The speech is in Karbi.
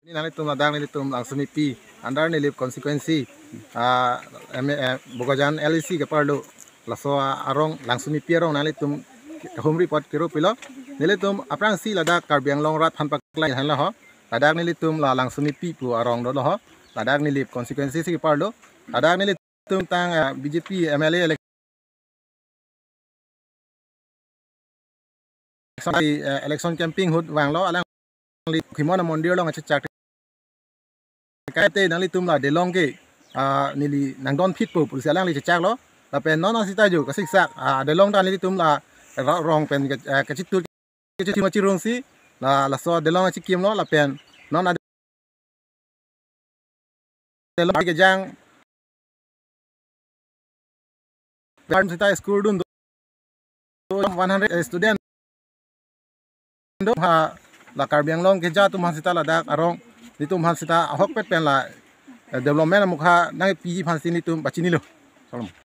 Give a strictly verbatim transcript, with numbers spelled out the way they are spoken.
Pini nanglitum ladak nelitum Langsomepi under Nilip constituency, ah, M A, eh, Bokajan L A C keparlo laso arong Langsomepi arong nanglitum home report kiro pilo. Nelitum aphrangsi ladak Karbi Anglong rat aphan paklangji henlo ho. Ladak nelitum la Langsomepi pu arong dolo ho. Ladak Nilip constituency si keparlo. Ladak nelitum tang, ah, B J P M L A election, eh, election campaign ahut vanglo, alangli Khimon amondir along kachechak. Kaite nanglitum la Delong ke, ah, neli nangdon phitpo pusi alangli chechaklo. Lapen non asita jo kasiksak, ah, Delong ta nelitum la ra-, rong pen ke, eh, kachitur kachithim achirungsi la laso Delong achikimlo lapen non a Delong kejang Garden sita school dun do one hundred student do ha la Karbi Anglong keja atum aphan sita ladak arong nelitum aphan sita ahokpet pen la, eh, development amukha nangpiji aphansi nelitum pachinilo. Salam.